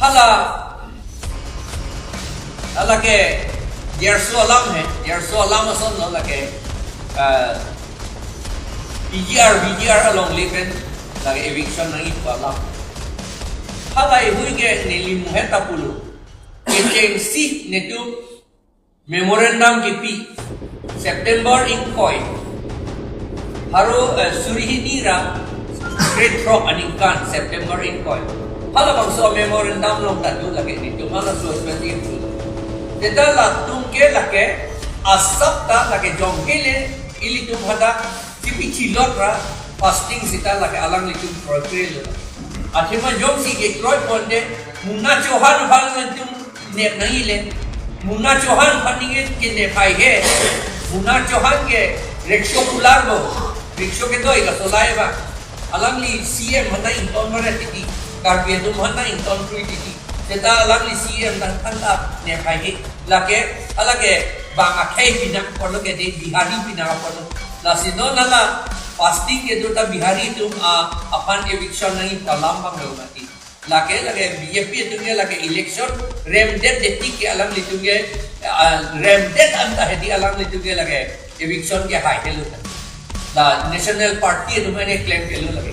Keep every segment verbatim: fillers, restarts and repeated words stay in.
Hala, hala ke Gerso alam he, Gerso alam ason lo lake, eh, P G R, P G R along lepen lake eviction nangji pu alam. Hala ihui ke neli muhet ta pulo. Kechengsi netum memorandum kipi September ingkoi, haro, eh, suri hini ra krethrok aningkan September ingkoi. Halabangso memorandum along ta do lake nelitum halaso expensive. Seta latum ke lake asap ta lake jong hele ilitum hadak tipi chilot ra fasting seta lake alanglitum kroikrelo. Athema jongsi kekroi ponde muna chohan aphan nelitum nep nangji le. Muna chohan aphan ningit ke nep haihe. Muna chohan ke rickshaw pular bo. Rickshaw ke doi ka solai ba. Alangli C M aphan nangington mare titi. Karbi atum aphan nangington krui titi. Seta alangli C M dan than ta nep haihe. Lake, alake bang akhei pinang apotlo ke de Bihari pinang apotlo. Lasi non hala fasting kedo ta Bihari atum a, aphan eviction nangji pu alam abang lo mati. Lake, lake B J P atum ke lake election remdet detik ke alanglitum ke, ah, remdet anta hedi alanglitum ke lake eviction ke haihelo. La National Party atum ke claim kelo lake.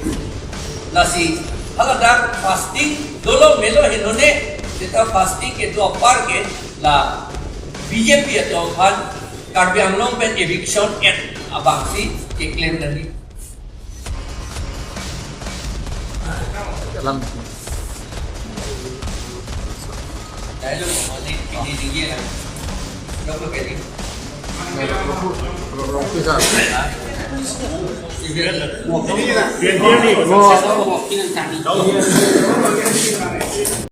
Lasi haladak fasting dolo melo henone, seta fasting kedo apar ke la B J P atum aphan Karbi Anglong pen eviction act abangsi ke claim nangji. Alam.